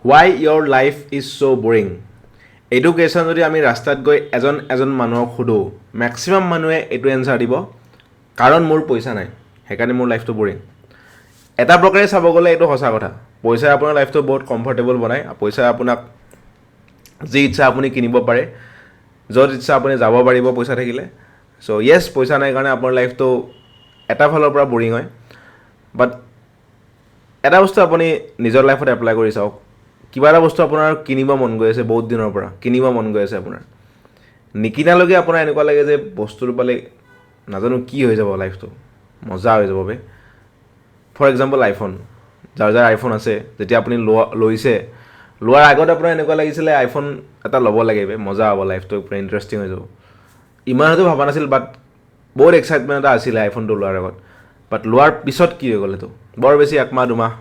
Why your life is so boring? এইটো question যদি আমি ৰাস্তাত গৈ এজন এজন মানুহক সোধোঁ, মেক্সিমাম মানুহে এইটো এনচাৰ দিব, কাৰণ মোৰ পইচা নাই, সেইকাৰণে মোৰ লাইফটো বৰিং। এটা প্ৰকাৰে চাব গ'লে এইটো সঁচা কথা। পইচাই আপোনাৰ লাইফটো বহুত কমফৰ্টেবল বনায়। পইচাই আপোনাক যি ইচ্ছা আপুনি কিনিব পাৰে, য'ত ইচ্ছা আপুনি যাব পাৰিব পইচা থাকিলে। চ' য়েছ, পইচা নাই কাৰণে আপোনাৰ লাইফটো এটা ফালৰ পৰা বৰিং হয়। বাট এটা বস্তু আপুনি নিজৰ লাইফত এপ্লাই কৰি চাওক। কিবা এটা বস্তু আপোনাৰ কিনিব মন গৈ আছে, বহুত দিনৰ পৰা কিনিব মন গৈ আছে আপোনাৰ। নিকিনালৈকে আপোনাৰ এনেকুৱা লাগে যে বস্তুটো পালে নাজানো কি হৈ যাব, লাইফটো মজা হৈ যাব বে। ফৰ এক্সাম্পল আইফোন, যাৰ যাৰ আইফোন আছে, যেতিয়া আপুনি লোৱা লৈছে, লোৱাৰ আগত আপোনাৰ এনেকুৱা লাগিছিলে আইফোন এটা ল'ব লাগে বে, মজা হ'ব লাইফটো, পূৰা ইণ্টাৰেষ্টিং হৈ যাব। ইমান হয়তো ভবা নাছিল, বাট বহুত এক্সাইটমেণ্ট এটা আছিলে আইফোনটো লোৱাৰ আগত। বাট লোৱাৰ পিছত কি হৈ গ'ল? সেইটো বৰ বেছি একমাহ দুমাহ,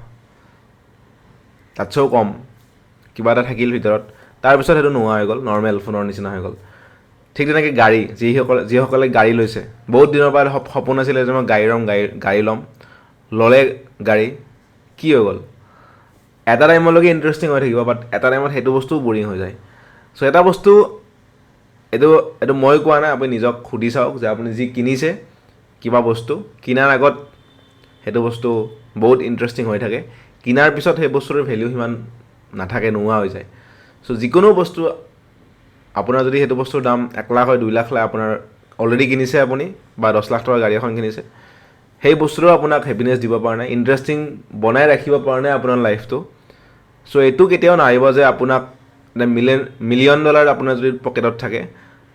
তাতছেও কম কিবা এটা থাকিল ভিতৰত, তাৰপিছত সেইটো নোহোৱা হৈ গ'ল, নৰ্মেল ফোনৰ নিচিনা হৈ গ'ল। ঠিক তেনেকৈ গাড়ী, যিসকলে গাড়ী লৈছে, বহুত দিনৰ পৰা সপোন আছিলে যে মই গাড়ী ল'ম, গাড়ী ল'ম, ল'লে গাড়ী, কি হৈ গ'ল? এটা টাইমলৈকে ইণ্টাৰেষ্টিং হৈ থাকিব, বাট এটা টাইমত সেইটো বস্তুও বৰিং হৈ যায়। চ' এটা বস্তু, এইটো মই কোৱা নাই, আপুনি নিজক সুধি চাওক যে আপুনি যি কিনিছে কিবা বস্তু, কিনাৰ আগত সেইটো বস্তু বহুত ইণ্টাৰেষ্টিং হৈ থাকে, কিনাৰ পিছত সেই বস্তুটোৰ ভেলিউ সিমান নাথাকে, নোহোৱা হৈ যায়। চ' যিকোনো বস্তু আপোনাৰ যদি সেইটো বস্তুৰ দাম 1 লাখ হয়, 2 লাখ লাখ আপোনাৰ অলৰেডি কিনিছে আপুনি, বা 10 লাখ টকাৰ গাড়ী এখন কিনিছে, সেই বস্তুটো আপোনাক হেপিনেছ দিব পৰা নাই, ইণ্টাৰেষ্টিং বনাই ৰাখিব পৰা নাই আপোনাৰ লাইফটো। চ' এইটো কেতিয়াও নাহিব যে আপোনাক মিলিয়ন মিলিয়ন ডলাৰ আপোনাৰ যদি পকেটত থাকে,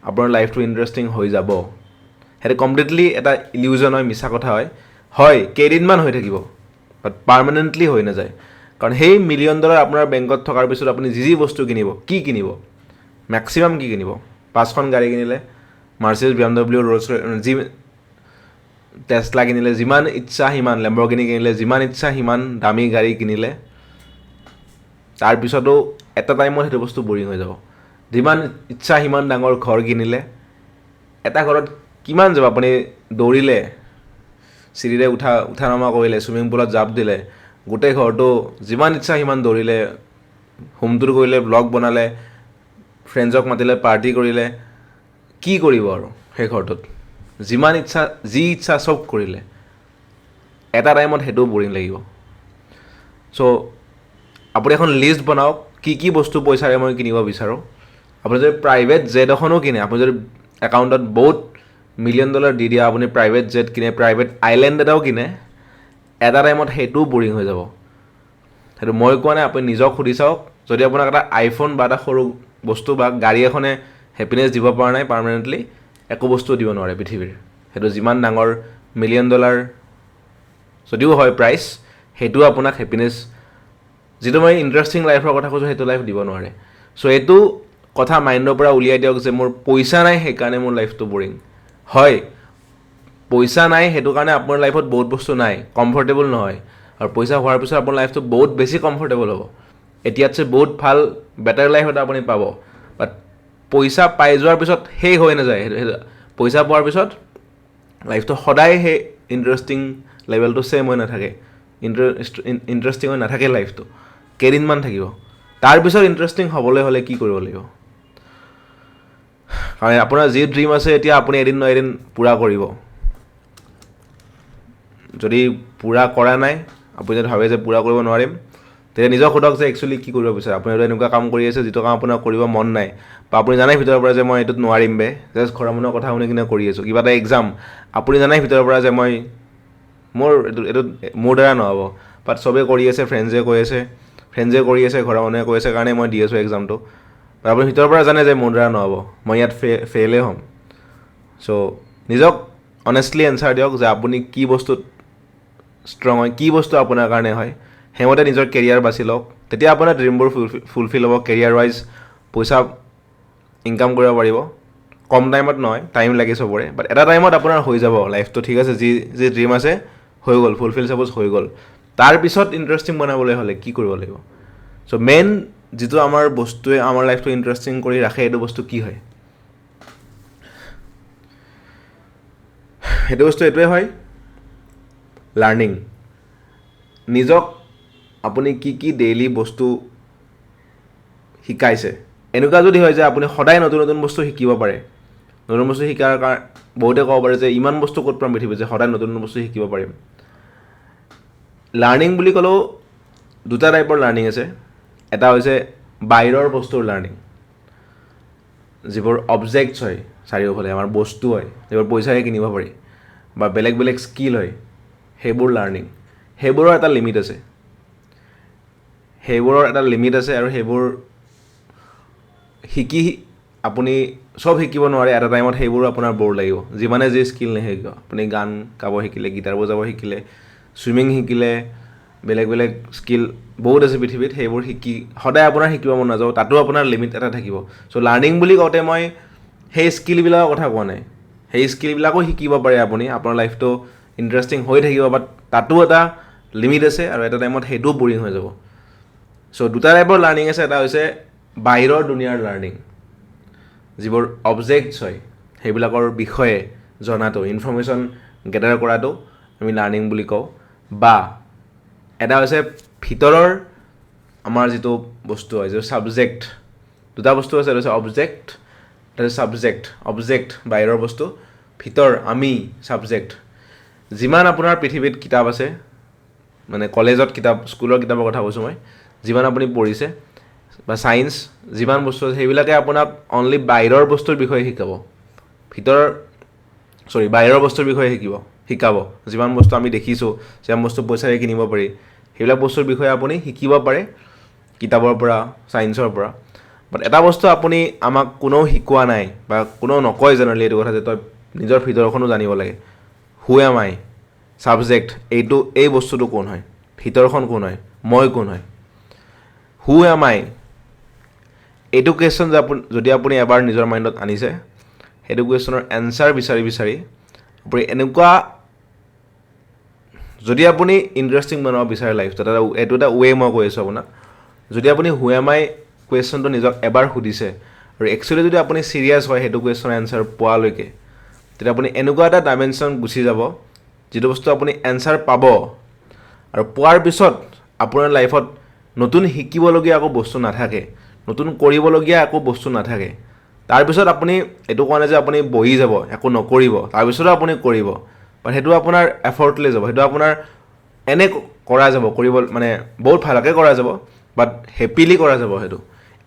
আপোনাৰ লাইফটো ইণ্টাৰেষ্টিং হৈ যাব। সেইটো কমপ্লিটলি এটা ইলিউজন হয়, মিছা কথা হয়। হয়, কেইদিনমান হৈ থাকিব, বাট পাৰ্মানেণ্টলি হৈ নাযায়। কাৰণ সেই মিলিয়ন ডলাৰ আপোনাৰ বেংকত থকাৰ পিছত আপুনি যি যি বস্তু কিনিব, কি কিনিব? মেক্সিমাম কি কিনিব? পাঁচখন গাড়ী কিনিলে, মাৰ্চিডিজ, BMW, Rolls, যি টেচলা কিনিলে, যিমান ইচ্ছা সিমান লেম্বৰগিনি কিনিলে, যিমান ইচ্ছা সিমান দামী গাড়ী কিনিলে, তাৰপিছতো এটা টাইমত সেইটো বস্তু বৰিং হৈ যাব। যিমান ইচ্ছা সিমান ডাঙৰ ঘৰ কিনিলে, এটা ঘৰত কিমান যাব? আপুনি দৌৰিলে, চিৰিৰে উঠা উঠা নমা কৰিলে, চুইমিং পুলত জাপ দিলে, গোটেই ঘৰটো যিমান ইচ্ছা সিমান দৌৰিলে, হোম টুৰ কৰিলে, ব্লগ বনালে, ফ্ৰেণ্ডছক মাতিলে, পাৰ্টি কৰিলে, কি কৰিব আৰু সেই ঘৰটোত? যিমান ইচ্ছা, যি ইচ্ছা চব কৰিলে, এটা টাইমত সেইটোও বৰিং লাগিব। চ' আপুনি এখন লিষ্ট বনাওক, কি কি বস্তু পইচাৰে মই কিনিব বিচাৰোঁ। আপুনি যদি প্ৰাইভেট জেট এখনো কিনে, আপুনি যদি একাউণ্টত বহুত মিলিয়ন ডলাৰ দি দিয়া, আপুনি প্ৰাইভেট জেট কিনে, প্ৰাইভেট আইলেণ্ড এটাও কিনে, এটা টাইমত সেইটোও বৰিং হৈ যাব। সেইটো মই কোৱা নাই, আপুনি নিজক সুধি চাওক। যদি আপোনাক এটা আইফোন বা এটা সৰু বস্তু বা গাড়ী এখনে হেপিনেছ দিব পৰা নাই পাৰ্মানেণ্টলি, একো বস্তু দিব নোৱাৰে পৃথিৱীৰ। সেইটো যিমান ডাঙৰ মিলিয়ন ডলাৰ যদিও হয় প্ৰাইচ, সেইটোও আপোনাক হেপিনেছ, যিটো মই ইণ্টাৰেষ্টিং লাইফৰ কথা কৈছোঁ, সেইটো লাইফ দিব নোৱাৰে। চ' এইটো কথা মাইণ্ডৰ পৰা উলিয়াই দিয়ক যে মোৰ পইচা নাই, সেইকাৰণে মোৰ লাইফটো বৰিং হয়। পইচা নাই, সেইটো কাৰণে আপোনাৰ লাইফত বহুত বস্তু নাই, কমফৰ্টেবল নহয়। আৰু পইচা হোৱাৰ পিছত আপোনাৰ লাইফটো বহুত বেছি কমফৰ্টেবল হ'ব, এতিয়াতছে বহুত ভাল বেটাৰ লাইফ এটা আপুনি পাব। বাট পইচা পাই যোৱাৰ পিছত শেষ হৈ নাযায়। সেইটো পইচা পোৱাৰ পিছত লাইফটো সদায় সেই ইণ্টাৰেষ্টিং লেভেলটো ছেইম হৈ নাথাকে, ইণ্টাৰেষ্টিং হৈ নাথাকে লাইফটো, কেইদিনমান থাকিব। তাৰপিছত ইণ্টাৰেষ্টিং হ'বলৈ হ'লে কি কৰিব লাগিব? কাৰণ আপোনাৰ যি ড্ৰিম আছে এতিয়া, আপুনি এদিন নহয় এদিন পূৰা কৰিব। যদি পূৰা কৰা নাই, আপুনি যদি ভাবে যে পূৰা কৰিব নোৱাৰিম, তেতিয়া নিজক সোধক যে একচুৱেলি কি কৰিব বিচাৰে আপুনি। হয়তো এনেকুৱা কাম কৰি আছে যিটো কাম আপোনাৰ কৰিব মন নাই, বা আপুনি জানে ভিতৰৰ পৰা যে মই এইটোত নোৱাৰিম বে, জাষ্ট ঘৰৰ মানুহৰ কথা শুনি কিনে কৰি আছোঁ। কিবা এটা এক্সাম, আপুনি জানে ভিতৰৰ পৰা যে মই মোৰ এইটো এইটোত মোৰ দ্বাৰা নহ'ব, বাট চবেই কৰি আছে, ফ্ৰেণ্ডছে কৈ আছে, ফ্ৰেণ্ডছে কৰি আছে, ঘৰৰ মানুহে কৈ আছে কাৰণে মই দি আছোঁ এক্সামটো। আপুনি ভিতৰৰ পৰা জানে যে মোৰ দ্বাৰা নহ'ব, মই ইয়াত ফেইলেই হ'ম। চ' নিজক অনেষ্টলি এনচাৰ দিয়ক যে আপুনি কি বস্তুত ষ্ট্ৰং হয়, কি বস্তু আপোনাৰ কাৰণে হয়। সেইমতে নিজৰ কেৰিয়াৰ বাছি লওক। তেতিয়া আপোনাৰ ড্ৰিমবোৰ ফুলফিল হ'ব। কেৰিয়াৰ ৱাইজ পইচা ইনকাম কৰিব পাৰিব। কম টাইমত নহয়, টাইম লাগে চবৰে, বাট এটা টাইমত আপোনাৰ হৈ যাব লাইফটো। ঠিক আছে, যি যি ড্ৰিম আছে হৈ গ'ল, ফুলফিল চাপ'জ হৈ গ'ল, তাৰপিছত ইণ্টাৰেষ্টিং বনাবলৈ হ'লে কি কৰিব লাগিব? চ' মেইন যিটো আমাৰ বস্তুৱে আমাৰ লাইফটো ইণ্টাৰেষ্টিং কৰি ৰাখে, এইটো বস্তু কি হয়? সেইটো বস্তু এইটোৱে হয়, লাৰ্ণিং। নিজক আপুনি কি কি ডেইলি বস্তু শিকাইছে। এনেকুৱা যদি হয় যে আপুনি সদায় নতুন নতুন বস্তু শিকিব পাৰে, নতুন বস্তু শিকাৰ কাৰণে বহুতে ক'ব পাৰে যে ইমান বস্তু ক'ত পাম পৃথিৱীত যে সদায় নতুন নতুন বস্তু শিকিব পাৰিম। লাৰ্ণিং বুলি ক'লেও দুটা টাইপৰ লাৰ্ণিং আছে। এটা হৈছে বাহিৰৰ বস্তুৰ লাৰ্ণিং, যিবোৰ অবজেক্টছ হয়, চাৰিওফালে আমাৰ বস্তু হয়, যিবোৰ পইচাৰে কিনিব পাৰি, বা বেলেগ বেলেগ স্কিল হয়, সেইবোৰ লাৰ্ণিং। সেইবোৰৰ এটা লিমিট আছে, সেইবোৰৰ এটা লিমিট আছে আৰু সেইবোৰ শিকি আপুনি চব শিকিব নোৱাৰে এটা টাইমত, সেইবোৰো আপোনাৰ ব'ৰ লাগিব। যিমানে যি স্কিল নিশিকক, আপুনি গান গাব শিকিলে, গীটাৰ বজাব শিকিলে, চুইমিং শিকিলে, বেলেগ বেলেগ স্কিল বহুত আছে পৃথিৱীত, সেইবোৰ শিকি সদায় আপোনাৰ শিকিব মন নাযাব, তাতো আপোনাৰ লিমিট এটা থাকিব। চ' লাৰ্ণিং বুলি কওঁতে মই সেই স্কিলবিলাকৰ কথা কোৱা নাই, সেই স্কিলবিলাকো শিকিব পাৰে আপুনি, আপোনাৰ লাইফটো ইণ্টাৰেষ্টিং হৈ থাকিব, বাট তাতো এটা লিমিট আছে আৰু এটা টাইমত সেইটোও বৰিং হৈ যাব। চ' দুটা টাইপৰ লাৰ্ণিং আছে। এটা হৈছে বাহিৰৰ দুনিয়াৰ লাৰ্ণিং, যিবোৰ অবজেক্টছ হয় সেইবিলাকৰ বিষয়ে জনাটো, ইনফৰ্মেশ্যন গেডাৰ কৰাটো আমি লাৰ্ণিং বুলি কওঁ। বা এটা হৈছে ভিতৰৰ আমাৰ যিটো বস্তু হয়, যিটো ছাবজেক্ট। দুটা বস্তু আছে, এটা হৈছে অবজেক্ট, এটা হৈছে ছাবজেক্ট। অবজেক্ট বাহিৰৰ বস্তু, ভিতৰ আমি ছাবজেক্ট। যিমান আপোনাৰ পৃথিৱীত কিতাপ আছে, মানে কলেজত কিতাপ, স্কুলৰ কিতাপৰ কথা কৈছোঁ মই, যিমান আপুনি পঢ়িছে বা ছায়েন্স যিমান বস্তু আছে, সেইবিলাকে আপোনাক অনলি বাহিৰৰ বস্তুৰ বিষয়ে শিকাব, ভিতৰৰ চৰি বাহিৰৰ বস্তুৰ বিষয়ে শিকাব। যিমান বস্তু আমি দেখিছোঁ, যিমান বস্তু পইচাৰে কিনিব পাৰি, সেইবিলাক বস্তুৰ বিষয়ে আপুনি শিকিব পাৰে কিতাপৰ পৰা, ছায়েন্সৰ পৰা। বাট এটা বস্তু আপুনি আমাক কোনেও শিকোৱা নাই বা কোনেও নকয় জেনেৰেলি এইটো কথা যে তই নিজৰ ভিতৰখনো জানিব লাগে। Who am I, subject, এইটো এই বস্তুটো কোন হয়, ভিতৰখন কোন হয়, মই কোন হয়, who am I, এইটো কুৱেশ্যন যে আপুনি যদি আপুনি এবাৰ নিজৰ মাইণ্ডত আনিছে, সেইটো কুৱেশ্যনৰ এনচাৰ বিচাৰি বিচাৰি আপুনি এনেকুৱা, যদি আপুনি ইণ্টাৰেষ্টিং বনাব বিচাৰে লাইফটোত, এটা এইটো এটা ৱে মই কৈ আছোঁ আপোনাক। যদি আপুনি who am আই কুৱেশ্যনটো নিজক এবাৰ সুধিছে আৰু একচুৱেলি যদি আপুনি ছিৰিয়াছ হয় সেইটো কুৱেশ্যনৰ এনচাৰ পোৱালৈকে, তেতিয়া আপুনি এনেকুৱা এটা ডাইমেনশ্যন গুচি যাব যিটো বস্তু আপুনি এনচাৰ পাব আৰু পোৱাৰ পিছত আপোনাৰ লাইফত নতুন শিকিবলগীয়া একো বস্তু নাথাকে, নতুন কৰিবলগীয়া একো বস্তু নাথাকে। তাৰপিছত আপুনি এইটো কোৱা নাই যে আপুনি বহি যাব, একো নকৰিব, তাৰপিছতো আপুনি কৰিব, বাট সেইটো আপোনাৰ এফৰ্টলেছ যাব, সেইটো আপোনাৰ এনে কৰা যাব, কৰিব মানে বহুত ভালকৈ কৰা যাব, বাট হেপিলি কৰা যাব সেইটো।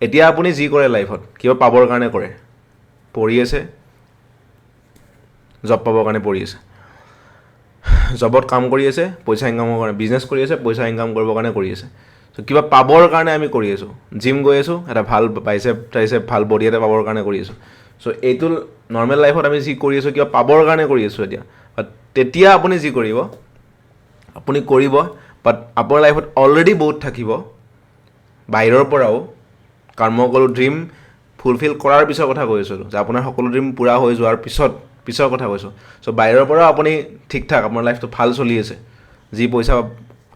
এতিয়া আপুনি যি কৰে লাইফত কিবা পাবৰ কাৰণে কৰে, পঢ়ি আছে জব পাবৰ কাৰণে পঢ়ি আছে, জবত কাম কৰি আছে পইচা ইনকামৰ কাৰণে, বিজনেছ কৰি আছে পইচা ইনকাম কৰিবৰ কাৰণে কৰি আছে। চ' কিবা পাবৰ কাৰণে আমি কৰি আছোঁ। জিম গৈ আছোঁ এটা ভাল বাইচেপ ট্ৰাইচেপ, ভাল বডি এটা পাবৰ কাৰণে কৰি আছোঁ। চ' এইটো নৰ্মেল লাইফত আমি যি কৰি আছোঁ কিবা পাবৰ কাৰণে কৰি আছোঁ এতিয়া। বাট তেতিয়া আপুনি যি কৰিব, আপুনি কৰিব, বাট আপোনাৰ লাইফত অলৰেডি বহুত থাকিব বাহিৰৰ পৰাও। কাৰণ মই ক'লোঁ ড্ৰিম ফুলফিল কৰাৰ পিছৰ কথা কৈ আছিলোঁ যে আপোনাৰ সকলো ড্ৰিম পূৰা হৈ যোৱাৰ পিছৰ কথা কৈছোঁ। চ' বাহিৰৰ পৰাও আপুনি ঠিক ঠাক, আপোনাৰ লাইফটো ভাল চলি আছে, যি পইচা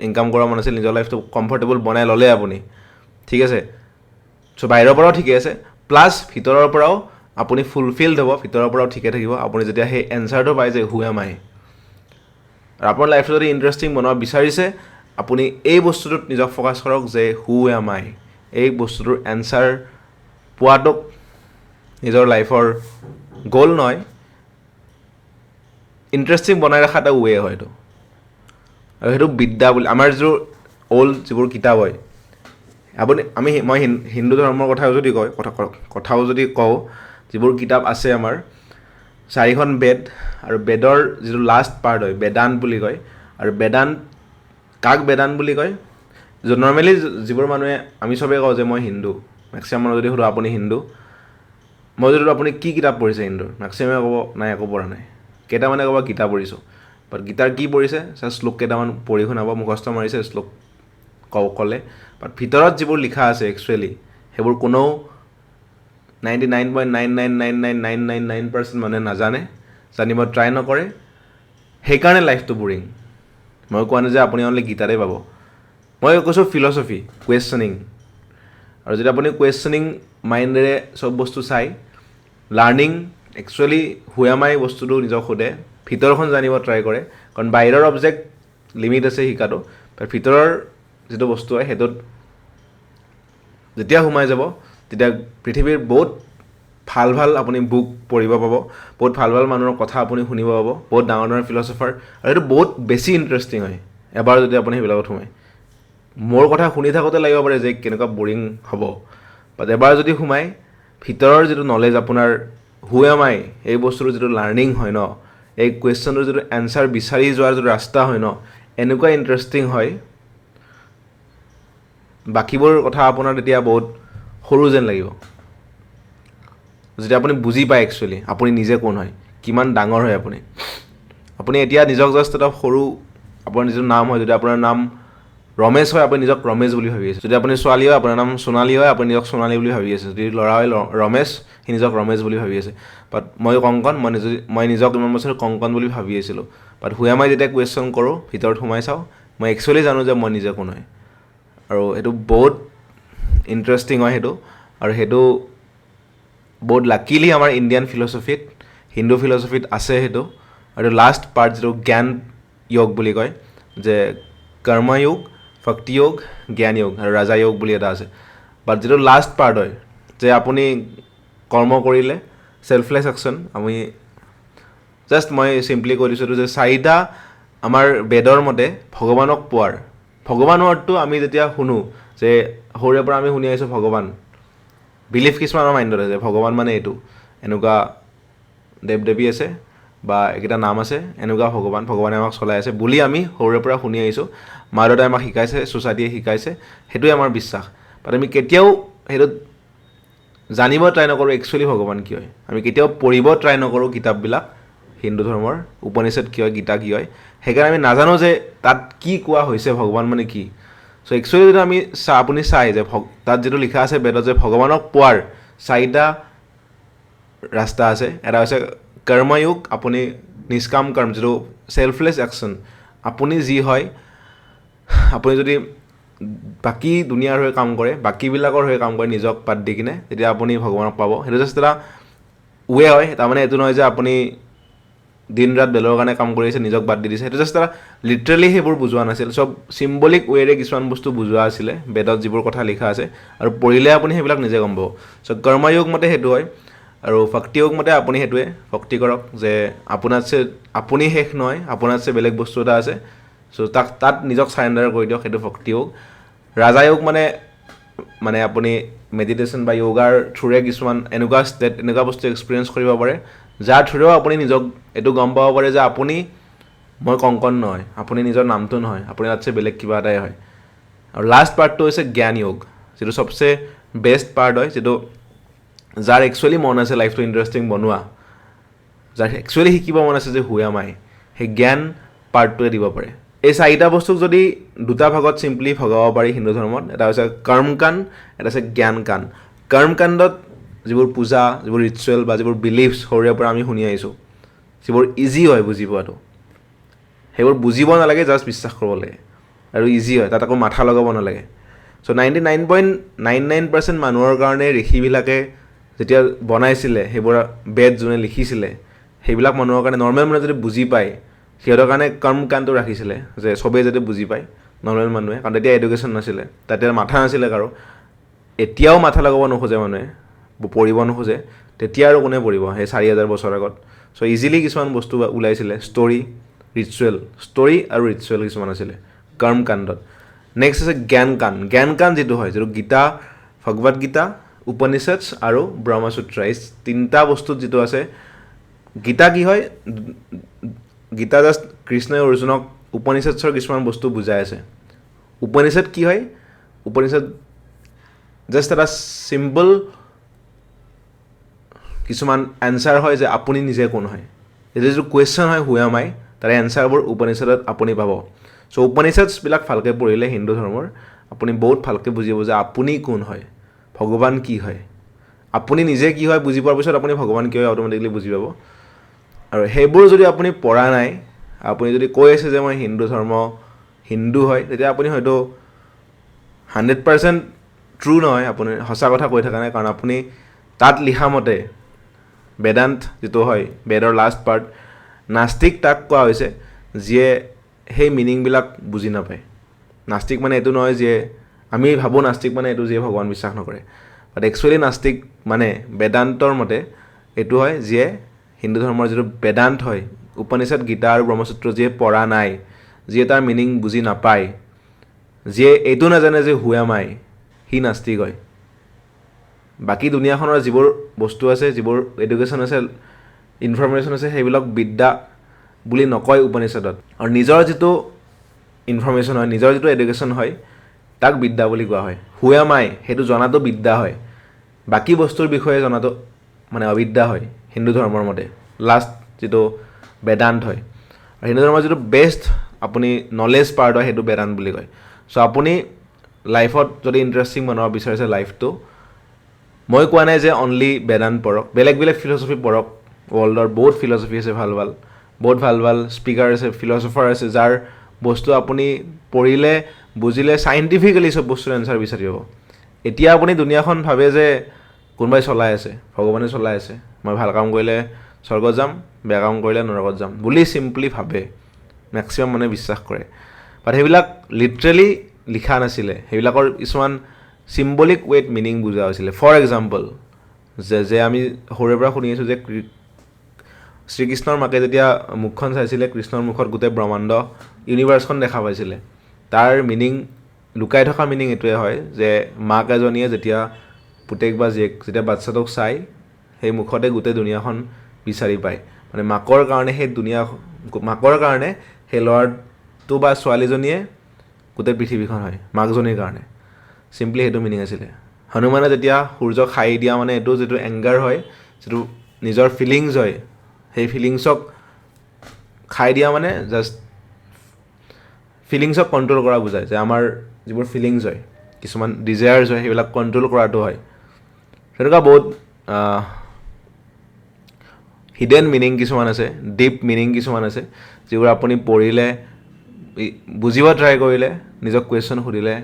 ইনকাম কৰা মন আছিল নিজৰ লাইফটো কমফৰ্টেবল বনাই ল'লে আপুনি, ঠিক আছে। চ' বাহিৰৰ পৰাও ঠিকে আছে, প্লাছ ভিতৰৰ পৰাও আপুনি ফুলফিলড হ'ব, ভিতৰৰ পৰাও ঠিকে থাকিব আপুনি যেতিয়া সেই এনচাৰটো পায় যে who am আই। আৰু আপোনাৰ লাইফটো যদি ইণ্টাৰেষ্টিং বনাব বিচাৰিছে, আপুনি এই বস্তুটোত নিজক ফ'কাছ কৰক যে who am আই, এই বস্তুটোৰ এনচাৰ পোৱাটোক নিজৰ লাইফৰ গ'ল নহয়, ইণ্টাৰেষ্টিং বনাই ৰখা এটা ৱে হয় এইটো। আৰু সেইটো বিদ্যা বুলি আমাৰ যিটো অ'ল্ড যিবোৰ কিতাপ হয়, আপুনি আমি মই হিন্দু ধৰ্মৰ কথাও যদি কয় কথা কথাও যদি কওঁ, যিবোৰ কিতাপ আছে আমাৰ চাৰিখন বেদ, আৰু বেদৰ যিটো লাষ্ট পাৰ্ট হয় বেদান্ত বুলি কয়। আৰু বেদান্ত কাক বেদান্ত বুলি কয়? নৰ্মেলি যিবোৰ মানুহে আমি চবেই কওঁ যে মই হিন্দু, মেক্সিমাম মানুহ যদি সোধোঁ আপুনি হিন্দু, মই যদি আপুনি কি কিতাপ পঢ়িছে হিন্দুৰ, মেক্সিমামে ক'ব নাই একো পঢ়া নাই, কেইটামানে ক'ব গীতা পঢ়িছোঁ। বাট গীতাৰ কি পঢ়িছে? জাষ্ট শ্লোক কেইটামান পঢ়ি শুনাব, মুখস্থ মাৰিছে শ্লোক ক'লে। বাট ভিতৰত যিবোৰ লিখা আছে একচুৱেলি সেইবোৰ কোনেও 99.99999999% মানুহে নাজানে, জানিব ট্ৰাই নকৰে, সেইকাৰণে লাইফটো বৰিং। মই কোৱা নাই যে আপুনি অনলি গীতাতে পাব, মই কৈছোঁ ফিলচফি, কুৱেশ্যনিং। আৰু যদি আপুনি কুৱেশ্যনিং মাইণ্ডেৰে চব বস্তু চাই, লাৰ্ণিং একচুৱেলি who am আই বস্তুটো নিজক সোধে, ভিতৰখন জানিব ট্ৰাই কৰে, কাৰণ বাহিৰৰ অবজেক্ট লিমিট আছে শিকাটো, তাৰ ভিতৰৰ যিটো বস্তু হয় সেইটোত যেতিয়া সোমাই যাব তেতিয়া পৃথিৱীৰ বহুত ভাল ভাল আপুনি বুক পঢ়িব পাব, বহুত ভাল ভাল মানুহৰ কথা আপুনি শুনিব পাব, বহুত ডাঙৰ ডাঙৰ ফিলচফাৰ, আৰু সেইটো বহুত বেছি ইণ্টাৰেষ্টিং হয় এবাৰ যদি আপুনি সেইবিলাকত সোমায়। মোৰ কথা শুনি থাকোঁতে লাগিব পাৰে যে কেনেকুৱা বৰিং হ'ব, বাট এবাৰ যদি সোমায়, ভিতৰৰ যিটো নলেজ আপোনাৰ হু এম আই, এই বস্তুটোৰ যিটো লাৰ্ণিং হয় ন, এই কুৱেশ্যনটোৰ যিটো এনচাৰ বিচাৰি যোৱাৰ যিটো ৰাস্তা হয় ন, এনেকুৱা ইণ্টাৰেষ্টিং হয়, বাকীবোৰ কথা আপোনাৰ তেতিয়া বহুত সৰু যেন লাগিব। যেতিয়া আপুনি বুজি পায় একচুৱেলি আপুনি নিজে কোন হয়, কিমান ডাঙৰ হয় আপুনি। আপুনি এতিয়া নিজক জাষ্ট এটা সৰু, আপোনাৰ যিটো নাম হয়, যদি আপোনাৰ নাম ৰমেশ হয়, আপুনি নিজক ৰমেশ বুলি ভাবি আছে। যদি আপুনি ছোৱালী হয়, আপোনাৰ নাম সোণালী হয়, আপুনি নিজক সোণালী বুলি ভাবি আছে। যদি ল'ৰা হয় ৰমেশ, সি নিজক ৰমেশ বুলি ভাবি আছে। বাট মই কংকন, মই নিজক ইমান বছৰ কংকন বুলি ভাবি আছিলোঁ। বাট হুয়ামাই যেতিয়া কুৱেশ্যন কৰোঁ, ভিতৰত সোমাই চাওঁ, মই একচুৱেলি জানো যে মই নিজে কোন হয়। আৰু সেইটো বহুত ইণ্টাৰেষ্টিং হয় সেইটো। আৰু সেইটো বহুত লাকিলি আমাৰ ইণ্ডিয়ান ফিলচফিত, হিন্দু ফিলচফিত আছে সেইটো। আৰু লাষ্ট পাৰ্ট যিটো জ্ঞান য়োগ বুলি কয়, যে কৰ্ময়োগ, ভক্তিয়োগ, জ্ঞানয়োগ আৰু ৰাজায়োগ বুলি এটা আছে। বাট যিটো লাষ্ট পাৰ্ট হয়, যে আপুনি কৰ্ম কৰিলে চেল্ফলেছ একশ্যন, আমি জাষ্ট মই চিম্পলি কৈ দিছোঁ যে চাৰিটা আমাৰ বেদৰ মতে ভগৱানক পোৱাৰ, ভগৱান ৱৰ্ডটো আমি যেতিয়া শুনো, যে সৰুৰে পৰা আমি শুনি আহিছোঁ ভগৱান, বিলিফ কিছুমান আমাৰ মাইণ্ডত আছে, ভগৱান মানে এইটো, এনেকুৱা দেৱ দেৱী আছে বা এইকেইটা নাম আছে, এনেকুৱা ভগৱান, ভগৱানে আমাক চলাই আছে বুলি আমি সৰুৰে পৰা শুনি আহিছোঁ। মা দেউতাই আমাক শিকাইছে, ছ'চাইটিয়ে শিকাইছে, সেইটোৱে আমাৰ বিশ্বাস। বাট আমি কেতিয়াও সেইটোত জানিব ট্ৰাই নকৰোঁ একচুৱেলি ভগৱান কি হয়। আমি কেতিয়াও পঢ়িব ট্ৰাই নকৰোঁ কিতাপবিলাক, হিন্দু ধৰ্মৰ উপনিষদ কি হয়, গীতা কি হয়। সেইকাৰণে আমি নাজানো যে তাত কি কোৱা হৈছে, ভগৱান মানে কি। চ' একচুৱেলি যদি আমি আপুনি চাই যে তাত যিটো লিখা আছে বেদত যে ভগৱানক পোৱাৰ চাৰিটা ৰাস্তা আছে। এটা হৈছে কৰ্ময়োগ, আপুনি নিষ্কাম কৰ্ম, যিটো চেল্ফলেছ একশ্যন, আপুনি যি হয়, আপুনি যদি বাকী দুনিয়াৰ হৈ কাম কৰে, বাকীবিলাকৰ হৈ কাম কৰে, নিজক বাদ দি কিনে, তেতিয়া আপুনি ভগৱানক পাব। সেইটো জাষ্ট এটা ৱে হয়। তাৰমানে এইটো নহয় যে আপুনি দিন ৰাত বেলেগৰ কাৰণে কাম কৰি আছে, নিজক বাদ দি দিছে। সেইটো জাষ্ট এটা লিটাৰেলি সেইবোৰ বুজোৱা নাছিল, চব চিম্বলিক ৱেৰে কিছুমান বস্তু বুজোৱা আছিলে বেদত যিবোৰ কথা লিখা আছে, আৰু পঢ়িলে আপুনি সেইবিলাক নিজে গম পাব। চ' কৰ্ময়োগ মতে সেইটো হয়। আৰু ভক্তিয়োগ মতে আপুনি সেইটোৱে ভক্তি কৰক যে আপোনাতছে আপুনি শেষ নহয়, আপোনাতছে বেলেগ বস্তু এটা আছে, চ' তাত নিজক চাৰেণ্ডাৰ কৰি দিয়ক, সেইটো ভক্তিয়োগ। ৰাজায়োগ মানে আপুনি মেডিটেশ্যন বা য়োগাৰ থ্ৰুৰে কিছুমান এনেকুৱা ষ্টেট, এনেকুৱা বস্তু এক্সপিৰিয়েঞ্চ কৰিব পাৰে, যাৰ থ্ৰুৰেও আপুনি নিজক এইটো গম পাব পাৰে যে আপুনি মই কংকন নহয়, আপুনি নিজৰ নামটো নহয়, আপুনি তাতছে বেলেগ কিবা এটাই হয়। আৰু লাষ্ট পাৰ্টটো হৈছে জ্ঞান য়োগ, যিটো চবচে বেষ্ট পাৰ্ট হয়, যিটো যাৰ একচুৱেলি মন আছে লাইফটো ইণ্টাৰেষ্টিং বনোৱা, যাৰ একচুৱেলি শিকিব মন আছে যে হু এম আই, সেই জ্ঞান পাৰ্টটোৱে দিব পাৰে। এই চাৰিটা বস্তুক যদি দুটা ভাগত চিম্পলি ভগাব পাৰি হিন্দু ধৰ্মত, এটা হৈছে কৰ্মকাণ্ড, এটা হৈছে জ্ঞানকাণ্ড। কৰ্মকাণ্ডত যিবোৰ পূজা, যিবোৰ ৰিচুৱেল বা যিবোৰ বিলিফছ সৰুৰে পৰা আমি শুনি আহিছোঁ, যিবোৰ ইজি হয় বুজি পোৱাটো, সেইবোৰ বুজিব নালাগে, জাষ্ট বিশ্বাস কৰিব লাগে আৰু ইজি হয়, তাত আকৌ মাথা লগাব নালাগে। চ' 99.99% মানুহৰ কাৰণে ঋষিবিলাকে যেতিয়া বনাইছিলে, সেইবোৰ বেদ যোনে লিখিছিলে, সেইবিলাক মানুহৰ কাৰণে নৰ্মেল মানুহে যদি বুজি পায়, সিহঁতৰ কাৰণে কৰ্মকাণ্ডটো ৰাখিছিলে যে চবেই যাতে বুজি পায় নৰ্মেল মানুহে, কাৰণ তেতিয়া এডুকেশ্যন নাছিলে, তাতে মাথা নাছিলে কাৰো। এতিয়াও মাথা লগাব নোখোজে মানুহে, পঢ়িব নোখোজে, তেতিয়া আৰু কোনে পঢ়িব সেই 4000 বছৰ আগত। চ' ইজিলি কিছুমান বস্তু ওলাইছিলে, ষ্টৰী, ৰিচুৱেল, ষ্টৰী আৰু ৰিচুৱেল কিছুমান আছিলে কৰ্মকাণ্ডত। নেক্সট আছে জ্ঞানকাণ্ড। জ্ঞানকাণ্ড যিটো হয়, যিটো গীতা, ভগৱত গীতা, উপনিষদ আৰু ব্ৰহ্মসূত্ৰ, এই তিনিটা বস্তুত যিটো আছে। গীতা কি হয়, গীতা জাষ্ট কৃষ্ণই অৰ্জুনক উপনিষদৰ কিছুমান বস্তু বুজাই আছে। উপনিষদ কি হয়, উপনিষদ জাষ্ট এটা চিম্পল কিছুমান এনচাৰ হয় যে আপুনি নিজে কোন হয়। এইটো যিটো কুৱেশ্যন হয় হু এম আই, তাৰে এনচাৰবোৰ উপনিষদত আপুনি পাব। চ' উপনিষদবিলাক ভালকৈ পঢ়িলে হিন্দু ধৰ্মৰ আপুনি বহুত ভালকৈ বুজিব যে আপুনি কোন হয়, ভগৱান কি হয়। আপুনি নিজে কি হয় বুজি পোৱাৰ পিছত আপুনি ভগৱান কি হয় অট'মেটিকলি বুজি পাব। আৰু সেইবোৰ যদি আপুনি পঢ়া নাই, আপুনি যদি কৈ আছে যে মই হিন্দু ধৰ্ম হিন্দু হয়, তেতিয়া আপুনি হয়তো 100% ট্ৰু নহয়, আপুনি সঁচা কথা কৈ থকা নাই। কাৰণ আপুনি তাত লিখা মতে বেদান্ত যিটো হয়, বেদৰ লাষ্ট পাৰ্ট, নাস্তিক তাক কোৱা হৈছে যিয়ে সেই মিনিংবিলাক বুজি নাপায়। নাস্তিক মানে এইটো নহয় যে আমি ভাবোঁ নাস্তিক মানে এইটো যিয়ে ভগৱান বিশ্বাস নকৰে। বাট একচুৱেলি নাস্তিক মানে বেদান্তৰ মতে এইটো হয়, যিয়ে হিন্দু ধৰ্মৰ যিটো বেদান্ত হয়, উপনিষদ, গীতা আৰু ব্ৰহ্মসূত্ৰ যিয়ে পঢ়া নাই, যিয়ে তাৰ মিনিং বুজি নাপায়, যিয়ে এইটো নাজানে যে হু এম আই, সি নাস্তিক হয়। বাকী দুনীয়াখনৰ যিবোৰ বস্তু আছে, যিবোৰ এডুকেশ্যন আছে, ইনফৰমেশ্যন আছে, সেইবিলাক বিদ্যা বুলি নকয় উপনিষদত। আৰু নিজৰ যিটো ইনফৰমেশ্যন হয়, নিজৰ যিটো এডুকেশ্যন হয়, তাক বিদ্যা বুলি কোৱা হয়। হু এম আই সেইটো জনাটো বিদ্যা হয়, বাকী বস্তুৰ বিষয়ে জনাটো মানে অবিদ্যা হয় হিন্দু ধৰ্মৰ মতে, লাষ্ট যিটো বেদান্ত হয়। আৰু হিন্দু ধৰ্মৰ যিটো বেষ্ট আপুনি নলেজ পাৰ্ট হয়, সেইটো বেদান্ত বুলি কয়। চ' আপুনি লাইফত যদি ইণ্টাৰেষ্টিং বনাব বিচাৰিছে লাইফটো, মই কোৱা নাই যে অনলি বেদান্ত পঢ়ক, বেলেগ বেলেগ ফিলচফি পঢ়ক। ৱৰ্ল্ডৰ বহুত ফিলচফি আছে, ভাল ভাল, বহুত ভাল ভাল স্পীকাৰ আছে, ফিলচফাৰ আছে, যাৰ বস্তু আপুনি পঢ়িলে বুজিলে চাইণ্টিফিকেলি চব বস্তুৰ এনচাৰ বিচাৰি পাব। এতিয়া আপুনি দুনীয়াখন ভাবে যে কোনোবাই চলাই আছে, ভগৱানে চলাই আছে, মই ভাল কাম কৰিলে স্বৰ্গত যাম, বেয়া কাম কৰিলে নৰকত যাম বুলি চিম্পলি ভাবে, মেক্সিমাম মানুহে বিশ্বাস কৰে। বাট সেইবিলাক লিটাৰেলি লিখা নাছিলে, সেইবিলাকৰ কিছুমান চিম্বলিক ৱেত মিনিং বুজা হৈছিলে। ফৰ এক্সাম্পল, যে আমি সৰুৰে পৰা শুনি আছোঁ যে শ্ৰীকৃষ্ণৰ মাকে যেতিয়া মুখখন চাইছিলে, কৃষ্ণৰ মুখত গোটেই ব্ৰহ্মাণ্ড ইউনিভাৰ্চখন দেখা পাইছিলে। তাৰ মিনিং, লুকাই থকা মিনিং এইটোৱে হয় যে মাক এজনীয়ে যেতিয়া পুতেক বা জীয়েক যেতিয়া বাচ্ছাটোক চাই, সেই মুখতে গোটেই দুনীয়াখন বিচাৰি পায়। মানে মাকৰ কাৰণে সেই দুনীয়া, মাকৰ কাৰণে সেই ল'ৰাটো বা ছোৱালীজনীয়ে গোটেই পৃথিৱীখন হয় মাকজনীৰ কাৰণে। চিম্পলি সেইটো মিনিং আছিলে। হনুমানে যেতিয়া সূৰ্যক খাই দিয়া মানে এইটো যিটো এংগাৰ হয়, যিটো নিজৰ ফিলিংছ হয়, সেই ফিলিংছক খাই দিয়া মানে জাষ্ট ফিলিংছক কণ্ট্ৰল কৰা বুজায়, যে আমাৰ যিবোৰ ফিলিংছ হয়, কিছুমান ডিজায়াৰ্ছ হয়, সেইবিলাক কণ্ট্ৰল কৰাটো হয়। তেনেকুৱা বহুত হিডেন মিনিং কিছুমান আছে, ডিপ মিনিং কিছুমান আছে, যিবোৰ আপুনি পঢ়িলে, বুজিব ট্ৰাই কৰিলে, নিজক কুৱেশ্যন সুধিলে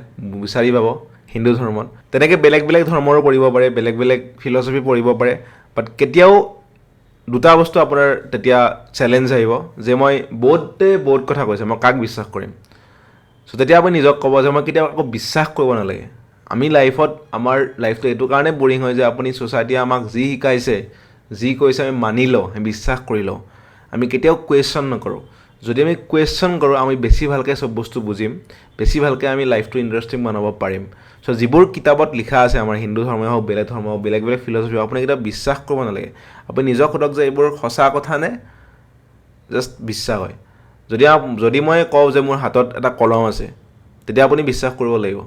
বিচাৰি পাব হিন্দু ধৰ্মত। তেনেকৈ বেলেগ বেলেগ ধৰ্মৰো পঢ়িব পাৰে, বেলেগ বেলেগ ফিলচফি পঢ়িব পাৰে, বাট কেতিয়াও দুটা বস্তু আপোনাৰ তেতিয়া চেলেঞ্জ আহিব যে মই বহুতে বহুত কথা কৈছে, মই কাক বিশ্বাস কৰিম? চ' তেতিয়া আপুনি নিজক ক'ব যে মই কেতিয়াও কাকো বিশ্বাস কৰিব নালাগে। আমি লাইফত, আমাৰ লাইফটো এইটো কাৰণে বৰিং হয় যে আপুনি ছ'চাইটিয়ে আমাক যি শিকাইছে, যি কৈছে, আমি মানি লওঁ, আমি বিশ্বাস কৰি লওঁ, আমি কেতিয়াও কুৱেশ্যন নকৰোঁ। যদি আমি কুৱেশ্যন কৰোঁ, আমি বেছি ভালকৈ চব বস্তু বুজিম, বেছি ভালকৈ আমি লাইফটো ইণ্টাৰেষ্টিং বনাব পাৰিম। চ' যিবোৰ কিতাপত লিখা আছে, আমাৰ হিন্দু ধৰ্মই হওক, বেলেগ ধৰ্ম হওক, বেলেগ বেলেগ ফিলচফি হওক, আপুনি কেতিয়াও বিশ্বাস কৰিব নালাগে। আপুনি নিজক সোধক যে এইবোৰ সঁচা কথা নে জাষ্ট বিশ্বাস হয়। যদি মই কওঁ যে মোৰ হাতত এটা কলম আছে, তেতিয়া আপুনি বিশ্বাস কৰিব লাগিব,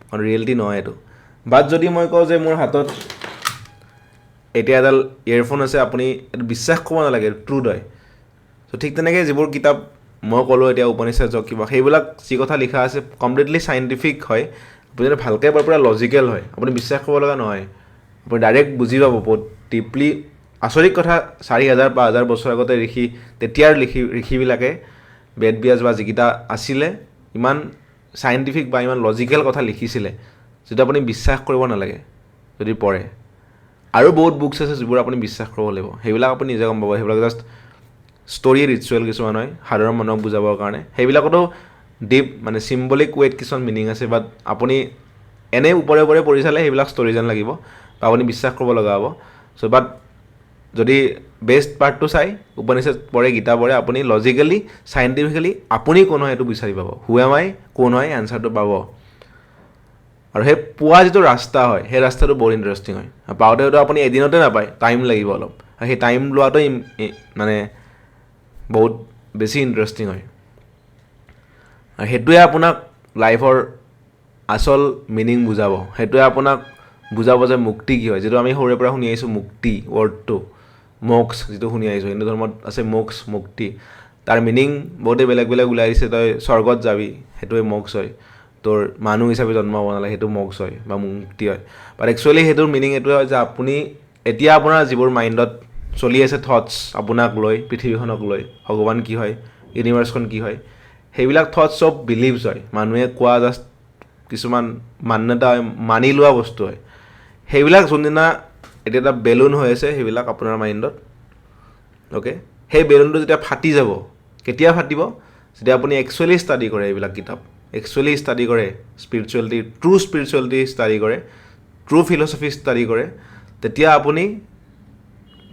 কাৰণ ৰিয়েলিটি নহয় এইটো। বাট যদি মই কওঁ যে মোৰ হাতত এতিয়া এডাল ইয়েৰফোন আছে, আপুনি এইটো বিশ্বাস কৰিব নালাগে, ট্ৰুথ হয়। চ' ঠিক তেনেকৈ যিবোৰ কিতাপ মই ক'লোঁ এতিয়া, উপনিষদ হওক, কিবা, সেইবিলাক যি কথা লিখা আছে কমপ্লিটলি চাইণ্টিফিক হয়। আপুনি যদি ভালকৈ পঢ়ে, পূৰা লজিকেল হয়, আপুনি বিশ্বাস কৰিব লগা নহয়, আপুনি ডাইৰেক্ট বুজি পাব বহুত ডিপলি। আচৰিত কথা, 4000 5000 বছৰ আগতে ঋষি, তেতিয়াৰ ঋষিবিলাকে বেদ ব্যাস বা যিকেইটা আছিলে, ইমান চাইণ্টিফিক বা ইমান লজিকেল কথা লিখিছিলে, যিটো আপুনি বিশ্বাস কৰিব নালাগে যদি পঢ়ে। আৰু বহুত বুকছ আছে যিবোৰ আপুনি বিশ্বাস কৰিব লাগিব, সেইবিলাক আপুনি নিজে গম পাব। সেইবিলাক জাষ্ট ষ্টৰী, ৰিচুৱেল কিছুমান হয়, সাধাৰণ মানুহক বুজাবৰ কাৰণে। সেইবিলাকতো ডিপ মানে চিম্বলিক ৱেত কিছুমান মিনিং আছে, বাট আপুনি এনেই ওপৰে ওপৰে পঢ়ি চালে সেইবিলাক ষ্টৰী যেন লাগিব বা আপুনি বিশ্বাস কৰিব লগা হ'ব। চ' বাট যদি বেষ্ট পাৰ্টটো চাই, উপনিষদ পঢ়ে, গীতা পঢ়ে, আপুনি লজিকেলি চাইণ্টিফিকেলি আপুনি কোন হয় সেইটো বিচাৰি পাব। হু এম আই, কোন হয়, এনচাৰটো পাব। আৰু সেই পোৱা যিটো ৰাস্তা হয়, সেই ৰাস্তাটো বহুত ইণ্টাৰেষ্টিং হয়। আৰু পাওঁতেতো আপুনি এদিনতে নাপায়, টাইম লাগিব অলপ, আৰু সেই টাইম লোৱাটো মানে বহুত বেছি ইণ্টাৰেষ্টিং হয়। আৰু সেইটোৱে আপোনাক লাইফৰ আচল মিনিং বুজাব, সেইটোৱে আপোনাক বুজাব যে মুক্তি কি হয়, যিটো আমি সৰুৰে পৰা শুনি আহিছোঁ মুক্তি ৱৰ্ডটো, মোক্ষ যিটো শুনি আহিছোঁ, হিন্দু ধৰ্মত আছে মোক্ষ, মুক্তি। তাৰ মিনিং বহুতেই বেলেগ বেলেগ ওলাই দিছে। তই স্বৰ্গত যাবি, সেইটোৱে মোক্ষ হয়, তোৰ মানুহ হিচাপে জন্ম হ'ব নালাগে, সেইটো মোক্ষ হয় বা মুক্তি হয়। বাট একচুৱেলি সেইটোৰ মিনিং এইটোৱে হয় যে আপুনি এতিয়া আপোনাৰ যিবোৰ মাইণ্ডত চলি আছে থটছ, আপোনাক লৈ, পৃথিৱীখনক লৈ, ভগৱান কি হয়, ইউনিভাৰ্চখন কি হয়, সেইবিলাক থটছ চব বিলিভছ হয়, মানুহে কোৱা জাষ্ট কিছুমান মান্যতা হয়, মানি লোৱা বস্তু হয়। সেইবিলাক যোনদিনা এতিয়া এটা বেলুন হৈ আছে সেইবিলাক আপোনাৰ মাইণ্ডত, অ'কে, সেই বেলুনটো যেতিয়া ফাটি যাব, কেতিয়া ফাটিব? যেতিয়া আপুনি একচুৱেলি ষ্টাডি কৰে এইবিলাক কিতাপ, একচুৱেলি ষ্টাডি কৰে স্পিৰিচুৱেলিটি, ট্ৰু স্পিৰিচুৱেলিটি ষ্টাডি কৰে, ট্ৰু ফিলচফি ষ্টাডি কৰে, তেতিয়া আপুনি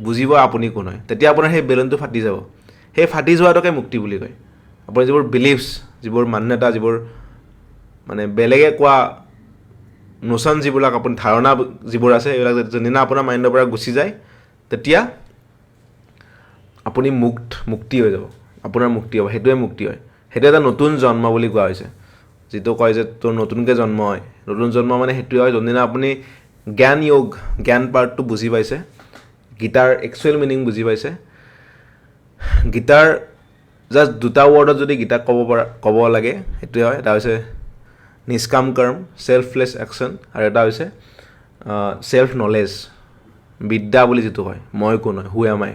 বুজিব আপুনি কোন হয়। তেতিয়া আপোনাৰ সেই বেলুনটো ফাটি যাব। সেই ফাটি যোৱাটোকে মুক্তি বুলি কয়। আপুনি যিবোৰ বিলিফছ, যিবোৰ মান্যতা, যিবোৰ মানে বেলেগে কোৱা নোচন, যিবিলাক আপুনি ধাৰণা যিবোৰ আছে, এইবিলাক যোনদিনা আপোনাৰ মাইণ্ডৰ পৰা গুচি যায়, তেতিয়া আপুনি মুক্তি হৈ যাব, আপোনাৰ মুক্তি হ'ব। সেইটোৱে মুক্তি হয়। সেইটো এটা নতুন জন্ম বুলি কোৱা হৈছে, যিটো কয় যে তোৰ নতুনকৈ জন্ম হয়। নতুন জন্ম মানে সেইটোৱে হয় যোনদিনা আপুনি জ্ঞান য়োগ, জ্ঞান পাৰ্টটো বুজি পাইছে, গীতাৰ একচুৱেল মিনিং বুজি পাইছে। গীতাৰ জাষ্ট দুটা ৱৰ্ডত যদি গীতাক ক'ব পৰা ক'ব লাগে, সেইটোৱে হয়, এটা হৈছে নিষ্কাম কৰ্ম, ছেল্ফলেছ একশ্যন, আৰু এটা হৈছে ছেল্ফ নলেজ, বিদ্যা বুলি যিটো কয়, মই কোন হয়, হু এম আই।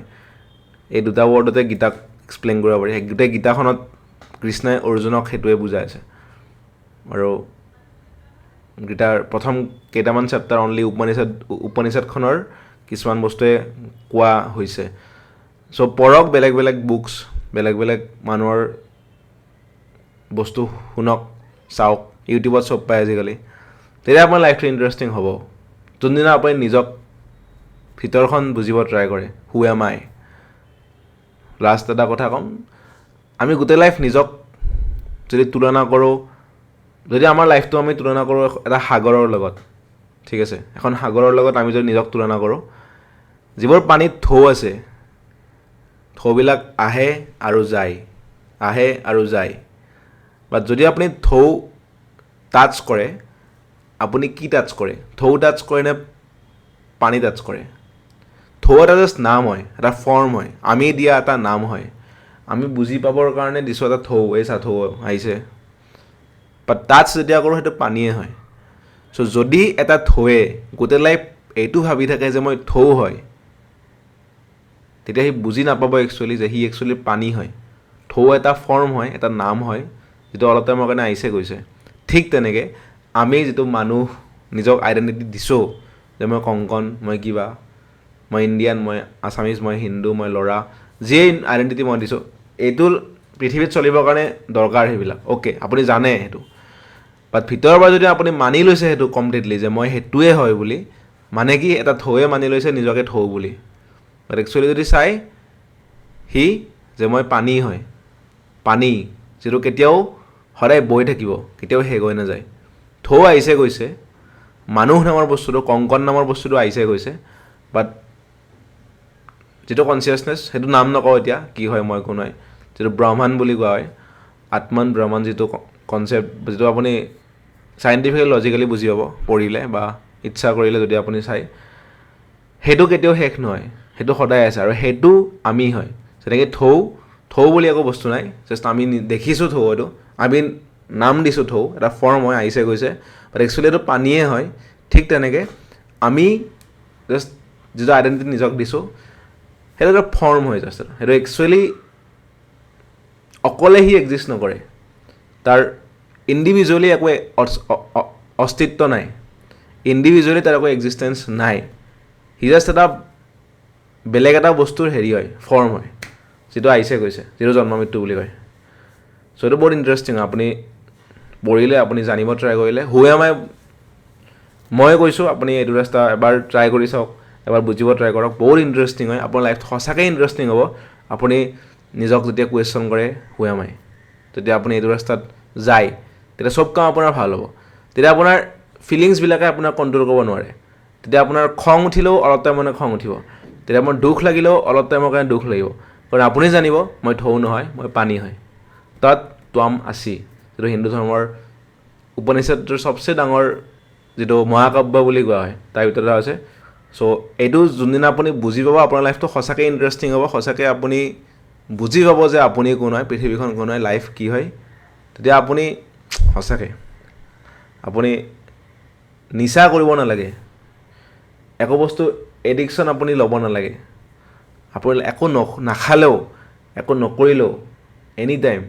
এই দুটা ৱৰ্ডতে গীতাক এক্সপ্লেইন কৰিব পাৰি। গোটেই গীতাখনত কৃষ্ণই অৰ্জুনক সেইটোৱে বুজাই আছে। আৰু গীতাৰ প্ৰথম কেইটামান চেপ্টাৰ অনলি উপনিষদখনৰ কিছুমান বস্তুৱে কোৱা হৈছে। চ' পঢ়ক বেলেগ বেলেগ বুকছ, বেলেগ বেলেগ মানুহৰ বস্তু শুনক, চাওক, ইউটিউবত চব পায় আজিকালি। তেতিয়া আপোনাৰ লাইফটো ইণ্টাৰেষ্টিং হ'ব, যোনদিনা আপুনি নিজক ভিতৰখন বুজিব ট্ৰাই কৰে, হু এম আই। লাষ্ট এটা কথা ক'ম, আমি গোটেই লাইফ নিজক যদি তুলনা কৰোঁ, যদি আমাৰ লাইফটো আমি তুলনা কৰোঁ এটা সাগৰৰ লগত, ঠিক আছে, এখন সাগৰৰ লগত আমি যদি নিজক তুলনা কৰোঁ, যিবোৰ পানীত ঢৌ আছে, ঢৌবিলাক আহে আৰু যায়, আহে আৰু যায়। বাট যদি আপুনি ঢৌ টাচ কৰে, আপুনি কি টাচ কৰে? ঢৌ টাচ কৰে নে পানী টাচ কৰে? ঢৌ এটা জাষ্ট নাম হয়, এটা ফৰ্ম হয়, আমি দিয়া এটা নাম হয়। আমি বুজি পাবৰ কাৰণে দিছোঁ এটা ঢৌ, এই চা ঢৌ আহিছে। বাট টাচ যেতিয়া কৰোঁ, সেইটো পানীয়ে হয়। চ' যদি এটা ঢৌৱে গোটেই লাইফ এইটো ভাবি থাকে যে মই ঢৌ হয়, তেতিয়া সি বুজি নাপাব একচুৱেলি যে সি একচুৱেলি পানী হয়। ঢৌ এটা ফৰ্ম হয়, এটা নাম হয়, যিটো অলপ টাইমৰ কাৰণে আহিছে গৈছে। ঠিক তেনেকৈ আমি যিটো মানুহ নিজক আইডেণ্টিটি দিছোঁ যে মই কংকন, মই কিবা, মই ইণ্ডিয়ান, মই আছামিজ, মই হিন্দু, মই ল'ৰা, যিয়ে আইডেণ্টিটি মই দিছোঁ, এইটো পৃথিৱীত চলিবৰ কাৰণে দৰকাৰ সেইবিলাক। অ'কে, আপুনি জানে সেইটো। বাট ভিতৰৰ পৰা যদি আপুনি মানি লৈছে সেইটো কমপ্লিটলি যে মই সেইটোৱে হয় বুলি, মানে কি এটা ঢৌৱে মানি লৈছে নিজকে ঢৌ বুলি। বাট একচুৱেলি যদি চাই সি যে মই পানী হয়, পানী যিটো কেতিয়াও সদায় বৈ থাকিব, কেতিয়াও শেষ হৈ নাযায়। ঢৌ আহিছে গৈছে, মানুহ নামৰ বস্তুটো, কংকন নামৰ বস্তুটো আহিছে গৈছে, বাট যিটো কনচিয়াছনেছ, সেইটো নাম নকওঁ এতিয়া কি হয়, মই কোন হয়, যিটো ব্ৰহ্মাণ্ড বুলি কোৱা হয়, আত্মন ব্ৰহ্মণ যিটো কনচেপ্ট, যিটো আপুনি চাইণ্টিফিকেলি লজিকেলি বুজি পাব পঢ়িলে বা ইচ্ছা কৰিলে যদি আপুনি চায়, সেইটো কেতিয়াও শেষ নহয়, সেইটো সদায় আছে আৰু সেইটো আমি হয়। যেনেকৈ ঢৌ, ঢৌ বুলি একো বস্তু নাই, জাষ্ট আমি দেখিছোঁ ঢৌ, এইটো আমি নাম দিছোঁ ঢৌ, এটা ফৰ্ম হয়, আহিছে গৈছে, বাট একচুৱেলি এইটো পানীয়ে হয়। ঠিক তেনেকৈ আমি জাষ্ট যিটো আইডেণ্টিটি নিজক দিছোঁ, সেইটো এটা ফৰ্ম হয় জাষ্ট, সেইটো একচুৱেলি অকলে সি এক্সিষ্ট নকৰে, তাৰ ইণ্ডিভিজুৱেলি একো অস্তিত্ব নাই, ইণ্ডিভিজুৱেলি তাৰ একো এক্সিষ্টেঞ্চ নাই, সি জাষ্ট এটা বেলেগ এটা বস্তুৰ হেৰি হয়, ফৰ্ম হয়, যিটো আহিছে গৈছে, যিটো জন্ম মৃত্যু বুলি কয়। চ' এইটো বহুত ইণ্টাৰেষ্টিং হয়, আপুনি পঢ়িলে, আপুনি জানিব ট্ৰাই কৰিলে, হু এম আই, মই কৈছোঁ আপুনি এইটো ৰাস্তা এবাৰ ট্ৰাই কৰি চাওক, এবাৰ বুজিব ট্ৰাই কৰক, বহুত ইণ্টাৰেষ্টিং হয়, আপোনাৰ লাইফটো সঁচাকৈ ইণ্টাৰেষ্টিং হ'ব। আপুনি নিজক যেতিয়া কুৱেশ্যন কৰে হু এম আই, তেতিয়া আপুনি এইটো ৰাস্তাত যায়, তেতিয়া চব কাম আপোনাৰ ভাল হ'ব। তেতিয়া আপোনাৰ ফিলিংছবিলাকে আপোনাক কণ্ট্ৰল কৰিব নোৱাৰে। তেতিয়া আপোনাৰ খং উঠিলেও অলপ টাইমৰ কাৰণে খং উঠিব, তেতিয়া আপোনাৰ দুখ লাগিলেও অলপ টাইমৰ কাৰণে দুখ লাগিব, কাৰণ আপুনি জানিব মই ঢৌ নহয়, মই পানী হয়। তৎ ত্বম আসি, যিটো হিন্দু ধৰ্মৰ উপনিষদটোৰ চবচে ডাঙৰ যিটো মহাকাব্য বুলি কোৱা হয়, তাৰ ভিতৰত এটা হৈছে। চ' এইটো যোনদিনা আপুনি বুজি পাব, আপোনাৰ লাইফটো সঁচাকৈ ইণ্টাৰেষ্টিং হ'ব, সঁচাকৈ আপুনি বুজি পাব যে আপুনি কোন হয়, পৃথিৱীখন কোন হয়, লাইফ কি হয়। তেতিয়া আপুনি সঁচাকৈ আপুনি নিচা কৰিব নালাগে, একো বস্তু এডিকশ্যন আপুনি ল'ব নালাগে, আপুনি একো নাখালেও, একো নকৰিলেও এনি টাইম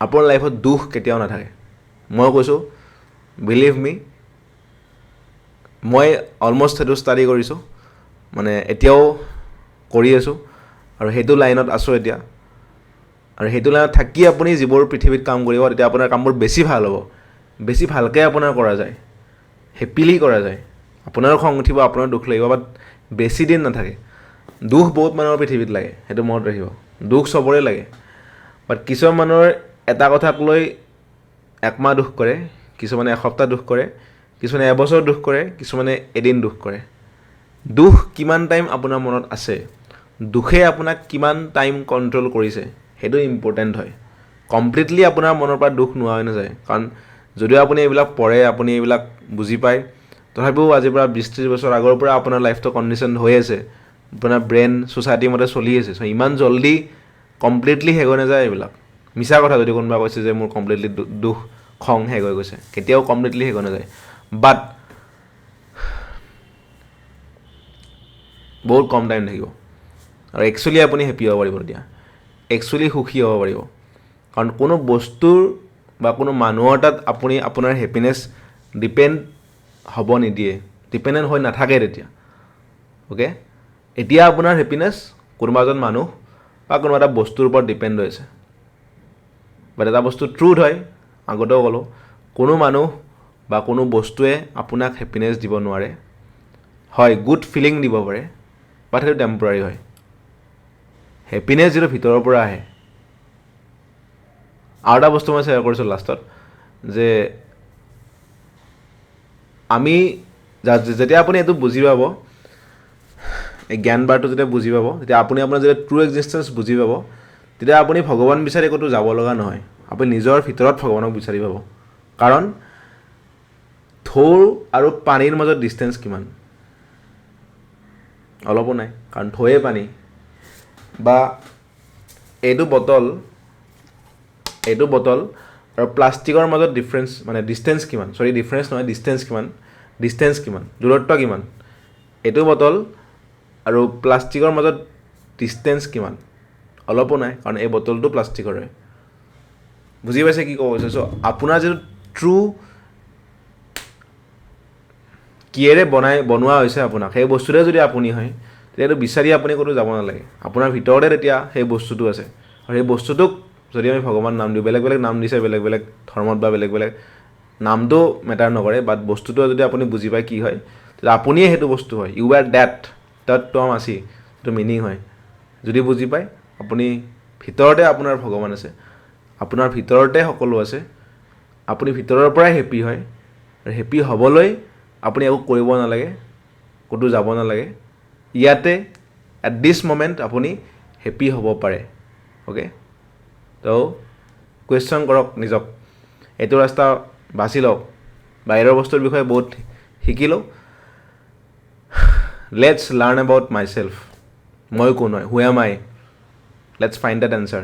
আপোনাৰ লাইফত দুখ কেতিয়াও নাথাকে। মই কৈছোঁ, বিলিভ মি, মই অলমষ্ট সেইটো ষ্টাডি কৰিছোঁ, মানে এতিয়াও কৰি আছোঁ আৰু সেইটো লাইনত আছোঁ এতিয়া। আৰু সেইটো লাইনত থাকি আপুনি যিবোৰ পৃথিৱীত কাম কৰিব, তেতিয়া আপোনাৰ কামবোৰ বেছি ভাল হ'ব, বেছি ভালকৈ আপোনাৰ কৰা যায়, হেপিলি কৰা যায়। আপোনাৰো খং উঠিব, আপোনাৰো দুখ লাগিব, বাট বেছি দিন নাথাকে। দুখ বহুত মানুহৰ পৃথিৱীত লাগে, সেইটো মনত ৰাখিব। দুখ চবৰে লাগে, বাট কিছুমান মানুহৰ এটা কথাক লৈ একমাহ দুখ কৰে, কিছুমানে এসপ্তাহ দুখ কৰে, কিছুমানে এবছৰ দুখ কৰে, কিছুমানে এদিন দুখ কৰে। দুখ কিমান টাইম আপোনাৰ মনত আছে, দুখে আপোনাক কিমান টাইম কণ্ট্ৰল কৰিছে, সেইটো ইম্পৰ্টেণ্ট হয়। কমপ্লিটলি আপোনাৰ মনৰ পৰা দুখ নোহোৱা হৈ নাযায়, কাৰণ যদিও আপুনি এইবিলাক পঢ়ে, আপুনি এইবিলাক বুজি পায়, তথাপিও আজিৰ পৰা 20-30 বছৰ আগৰ পৰা আপোনাৰ লাইফটো কণ্ডিশ্যন হৈ আছে, আপোনাৰ ব্ৰেইন ছ'চাইটিৰ মতে চলি আছে। চ' ইমান জল্দি কমপ্লিটলি শেষ হৈ নাযায় এইবিলাক। মিছা কথা যদি কোনোবা কৈছে যে মোৰ কমপ্লিটলি দুখ খং শেষ হৈ গৈছে, কেতিয়াও কমপ্লিটলি শেষ হৈ নাযায়, বাট বহুত কম টাইম থাকিব। আৰু একচুৱেলি আপুনি হেপী হ'ব পাৰিব তেতিয়া, একচুৱেলি সুখী হ'ব পাৰিব। কাৰণ কোনো বস্তুৰ বা কোনো মানুহৰ তাত আপুনি আপোনাৰ হেপিনেছ ডিপেণ্ড হ'ব নিদিয়ে, ডিপেণ্ডেণ্ট হৈ নাথাকে তেতিয়া। অ'কে, এতিয়া আপোনাৰ হেপিনেছ কোনোবা এজন মানুহ বা কোনোবা এটা বস্তুৰ ওপৰত ডিপেণ্ড হৈ আছে। বাট এটা বস্তু ট্ৰুথ হয়, আগতেও ক'লোঁ, কোনো মানুহ বা কোনো বস্তুৱে আপোনাক হেপিনেছ দিব নোৱাৰে। হয়, গুড ফিলিং দিব পাৰে, বাট সেইটো টেম্পৰাৰী হয়। হেপিনেছ যিটো ভিতৰৰ পৰা আহে। আৰু এটা বস্তু মই শ্বেয়াৰ কৰিছোঁ লাষ্টত, যে আমি যেতিয়া আপুনি এইটো বুজি পাব, এই জ্ঞান বাৰটো যেতিয়া বুজি পাব, তেতিয়া আপুনি আপোনাৰ যেতিয়া ট্ৰু এক্সিষ্টেঞ্চ বুজি পাব, তেতিয়া আপুনি ভগৱান বিচাৰি ক'তো যাব লগা নহয়, আপুনি নিজৰ ভিতৰত ভগৱানক বিচাৰি পাব। কাৰণ ঢৌৰ আৰু পানীৰ মাজত ডিষ্টেঞ্চ কিমান? অলপো নাই, কাৰণ ঢৌৱে পানী। বা এইটো বটল আৰু প্লাষ্টিকৰ মাজত ডিফাৰেঞ্চ, মানে ডিষ্টেঞ্চ কিমান? চৰি, ডিফাৰেঞ্চ নহয়, ডিষ্টেঞ্চ কিমান? ডিষ্টেঞ্চ কিমান? দূৰত্ব কিমান? এইটো বটল আৰু প্লাষ্টিকৰ মাজত ডিষ্টেঞ্চ কিমান? অলপো নাই, কাৰণ এই বটলটো প্লাষ্টিকৰ হয়। বুজি পাইছে কি ক'ব বিচাৰিছোঁ? আপোনাৰ যিটো ট্ৰু কিহেৰে বনোৱা হৈছে আপোনাক, সেই বস্তুটোৱে যদি আপুনি হয়, তেতিয়া এইটো বিচাৰি আপুনি ক'তো যাব নালাগে। আপোনাৰ ভিতৰতে তেতিয়া সেই বস্তুটো আছে। আৰু সেই বস্তুটোক যদি আমি ভগৱান নাম দিওঁ, বেলেগ বেলেগ নাম দিছে বেলেগ বেলেগ ধৰ্মত বা বেলেগ বেলেগ নামটো মেটাৰ নকৰে, বাট বস্তুটো যদি আপুনি বুজি পায় কি হয়, তেতিয়া আপুনিয়ে সেইটো বস্তু হয়। ইউ আৰ ডেট, তাত তম আছি, সেইটো মিনিং হয়। যদি বুজি পায়, আপুনি ভিতৰতে আপোনাৰ ভগৱান আছে, আপোনাৰ ভিতৰতে সকলো আছে, আপুনি ভিতৰৰ পৰাই হেপী হয়। আৰু হেপী হ'বলৈ আপুনি একো কৰিব নালাগে, ক'তো যাব নালাগে, ইয়াতে এট দিছ মমেণ্ট আপুনি হেপী হ'ব পাৰে। অ'কে, তো কুৱেশ্যন কৰক নিজক, এইটো ৰাস্তা বাছি লওক। বাহিৰৰ বস্তুৰ বিষয়ে বহুত শিকিলোঁ। Let's learn about myself, মই কোন হয়, who am I, let's find that answer.